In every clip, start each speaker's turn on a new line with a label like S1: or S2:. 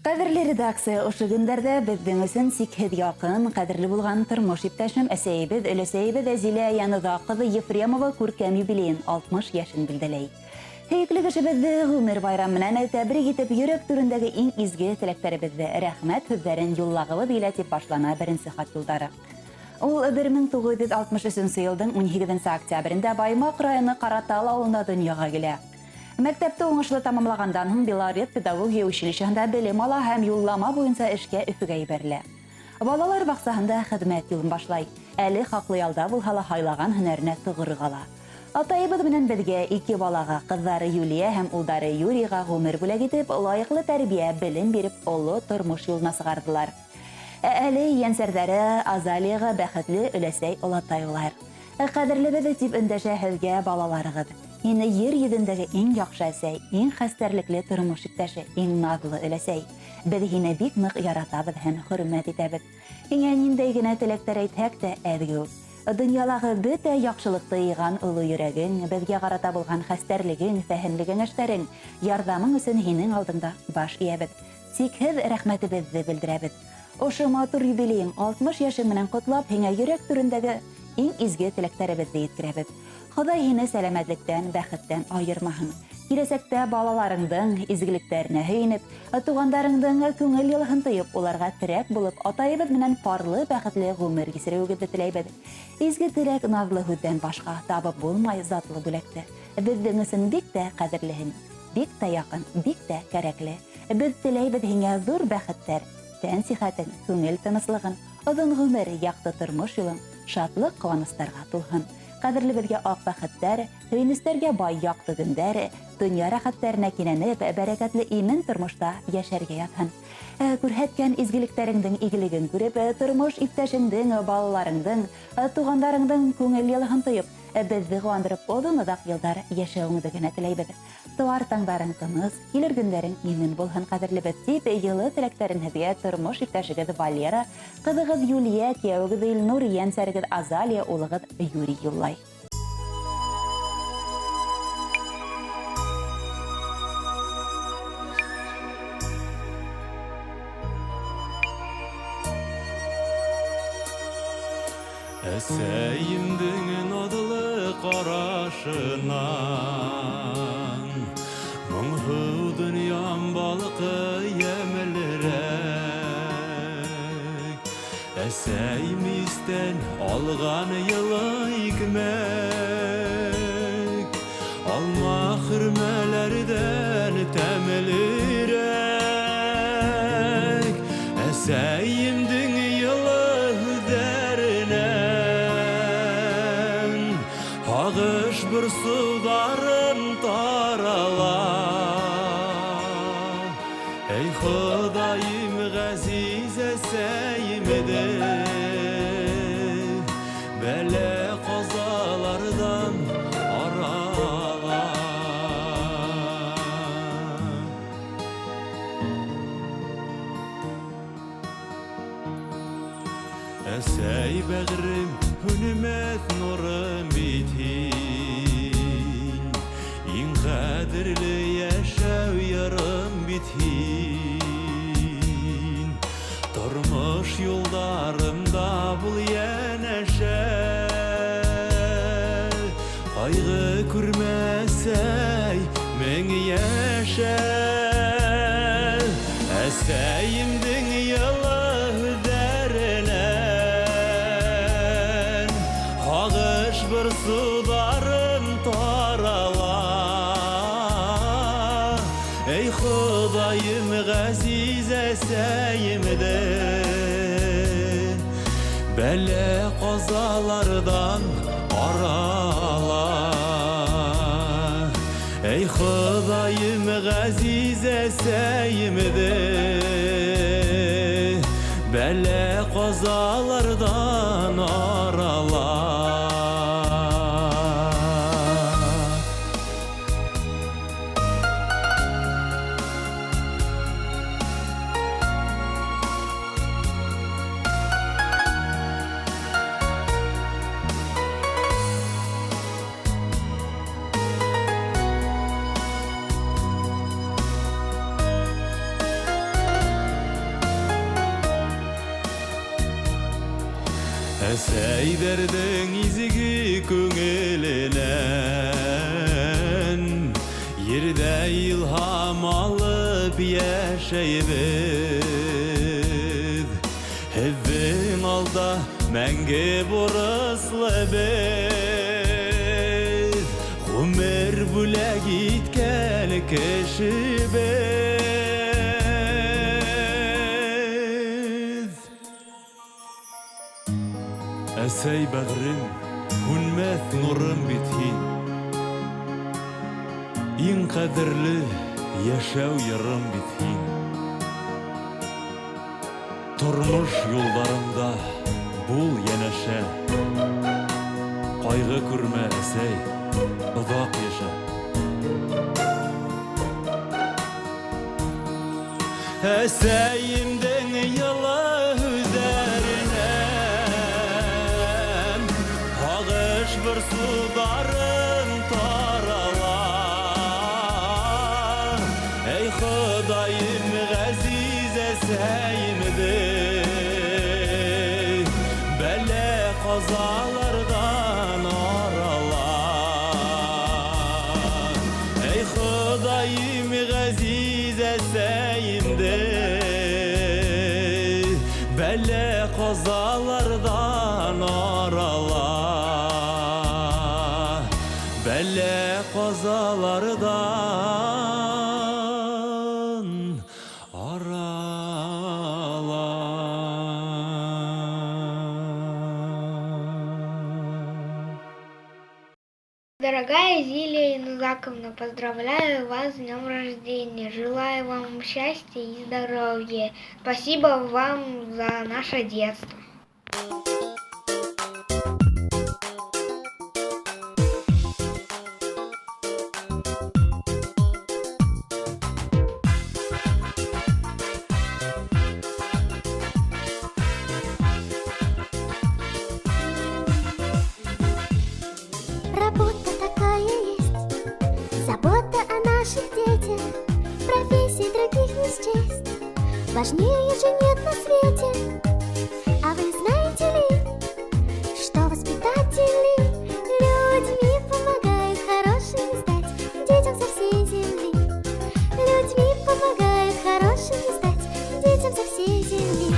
S1: Ҡәҙерле редакция, ошо көндәрҙә беҙҙең өсөн сикһеҙ яҡын, ҡәҙерле булған тормош иптәшем, әсәйебеҙ, өләсәйебеҙ Әзилә Яноҙаҡ ҡыҙы Ефремова күркәм юбилейын 60 йәшен билдәләй. Һөйөклө кешебеҙҙе ғүмер байрам менән тәбрик итеп, йөрәк түрендәге иң изге теләктәребеҙҙе, рәхмәт һүҙҙәрен юллағыбыҙ килә, тип башлана беренсе хат юлдары. Ул 1963 йылдың 18 октябрендә Баймаҡ районы Ҡаратал ауылында донъяға килә. Мәктәпте уңышлы тамамлағандан һуң Белорет педагогия училищеһында белем ала һәм юллама буйынса эшкә Өфөгә ебәрелә. Балалар баҡсаһында хеҙмәт юлын башлай. Әле хаҡлы ялда булһа ла һайлаған һөнәренә тоғро ҡала. Атайыбыҙ менән беҙгә ике балаға, ҡыҙҙары Юлия һәм улдары Юрийға ғүмер бүләк итеп, лайыҡлы тәрбиә, белем биреп, оло тормош юлына сығарҙылар. Ә әле ейәнсәрҙәре Азалияға бәхетле өләсәй олатай улар. Ҡәҙерлебеҙ тип өндәшә һеҙгә балаларығыҙ. Һине ер йөҙөндәге иң яҡшы әсәй, иң хәстәрлекле тормош иптәше, иң наҙлы өләсәй. Беҙ һине бик ныҡ яратабыҙ һәм хөрмәт итәбеҙ. Һиңә ниндәй генә теләктәр әйтһәк тә, әҙ кеүек. Донъялағы бөтә яҡшылыҡты йыйған оло йөрәгең, беҙгә ҡарата булған хәстәрлегең, фәһемле кәңәштәрең, ярҙамың өсөн һинең алдыңда баш эйәбеҙ. Сикһеҙ рәхмәтебеҙҙе белдерәбеҙ. Ошо матур юбилейың 60 йәшең менән ҡотлап, һиңә йөрәк түрендәге иң изге теләктәребеҙҙе еткерәбеҙ. Хоҙай һине сәләмәтлектән, бәхеттән айырмаһын. Киләсәктә балаларыңдың изгелектәренә һөйөнөп, туғандарыңдың күңел йылыһын тойоп, уларға терәк булып, атайыбыҙ менән парлы бәхетле ғүмер кисереүегеҙҙе теләйбеҙ. Изге теләк наҙлы һүҙҙән башҡа табып булмай затлы бүләкте. Беҙҙең өсөн бик тә ҡәҙерлеһең, бик тә яҡын, бик тә кәрәкле. Беҙ теләйбеҙ һиңә ҙур бәхеттәр, тән сихәтен, күңел тыныслығын, оҙон ғүмер, яҡты тормош юлың шатлыҡ ҡыуаныстарға тулһын. Ҡәҙерлебеҙгә аҡ бәхеттәр, һөйөнөстәргә бай яҡты көндәр, донъя рәхәттәренә кинәнеп, бәрәкәтле имен тормошта йәшәргә яҙһын. Күрһәткән изгелектәреңдең игелеген күреп, тормош иптәшеңдең, балаларыңдың, туғандарыңдың күңел йылыһын тойоп, беҙҙе ҡыуандырып оҙон-оҙаҡ йылдар йәшәүеңде генә теләйбеҙ. Тыуар таңдарың тыныс, килер көндәрең имен булһын, ҡәҙерлебеҙ, тип йылы теләктәрен һеҙгә тормош иптәшегеҙ Валера, ҡыҙығыҙ Юлия, кейәүегеҙ Илнур, ейәнсәрегеҙ Азалия, улығыҙ Юрий юллай.
S2: Әсәйемдең наҙлы ҡарашынан моңһоу донъям балҡый йәмлерәк. Әсәй мистән алған йылы икмәк, алма хөрмәләрҙән тәмлерәк. Әсәйемдең йылы һүҙҙәренән һағыш борсоуҙарым тарала. Эй, Хоҙайым, ғәзиз әсәйемде бәлә ҡазаларҙан арала. Әсәй бәғрем, һүнмәҫ нурым бит һин, иң ҡәҙерле йәшәү йырым бит һин. Тормош юлдарымда бул йәнәшә, ҡайғы күрмәсәй мең йәшә. Әсәйемдең йылы һүҙҙәренән һағыш борсоуҙарым тарала. Эй, Хоҙайым, ғәзиз әсәйемде бәлә ҡазаларҙан арала. Эй, Хоҙайым, ғәзиз әсәйемде бәлә ҡазаларҙан арала. Әсәйҙәрҙең изге күңеленән Ерҙә илһам алып йәшәйбеҙ. Һеҙҙең алда мәңге бурыслы беҙ, Ғүмер бүләк иткән кешебеҙ. Әсәй бәғрем, һүнмәҫ нурым бит һин, Иң ҡәҙерле йәшәү йырым бит һин. Тормош юлдарында бул йәнәшә, Ҡайғы күрмә, әсәй, оҙаҡ йәшә. Әсәйемдең йылы һүҙҙәренән Һағыш борсоуҙарым тарала. Эй, Хоҙайым, ғәзиз әсәйемде Бәлә ҡазаларҙан арала. Эй, Хоҙайым, ғәзиз әсәйемде Бәлә ҡазаларҙан арала, Бәлә ҡазаларҙан арала.
S3: Дорогая Зилия Инузаковна, поздравляю вас с днем рождения. Желаю вам счастья и здоровья. Спасибо вам за наше детство.
S4: Работа такая есть, забота о наших детях, профессий других не счесть, важнее же нет на свете. А вы знаете ли, что воспитатели людьми помогают хорошими стать детям со всей земли? Людьми помогают хорошими стать детям со всей земли.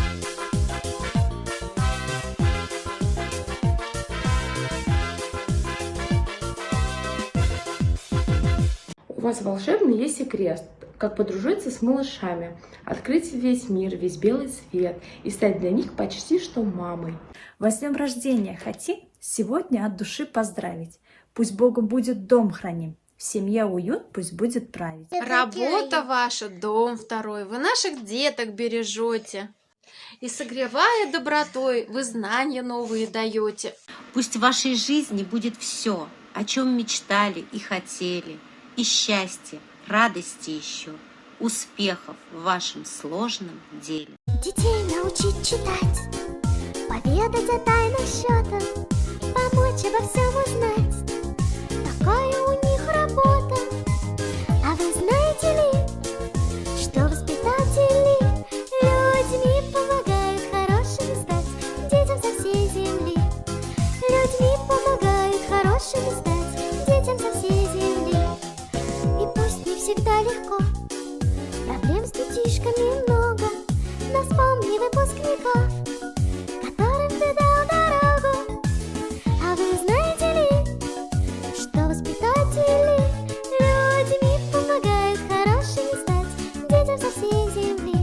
S5: У вас волшебный есть секрет, как подружиться с малышами, открыть весь мир, весь белый свет и стать для них почти что мамой.
S6: Вас с днем рождения хотим сегодня от души поздравить. Пусть Богом будет дом храним, в семье уют пусть будет править.
S7: Работа ваша, дом второй, вы наших деток бережете. И согревая добротой, вы знания новые даете.
S8: Пусть в вашей жизни будет все, о чем мечтали и хотели, и счастье, радости еще, успехов в вашем сложном деле.
S4: Детей научить читать, поведать о тайнах счета, помочь обо всем узнать. Такая у них работа. А вы знаете ли, что воспитатели людьми помогают хорошими стать детям со всей земли? Людьми помогают хорошими стать детям со всей земли. И пусть не всегда легко, проблем с детишками много, но вспомни выпускников, которым ты дал дорогу. А вы знаете ли, что воспитатели людьми помогают хорошими стать детям со всей земли?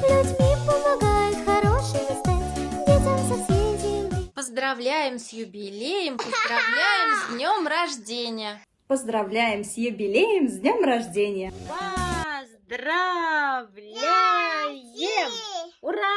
S4: Людьми помогают хорошими стать детям со всей земли.
S7: Поздравляем с юбилеем, поздравляем с днем рождения!
S9: Поздравляем с юбилеем, с днем рождения!
S10: Поздравляем! Ура!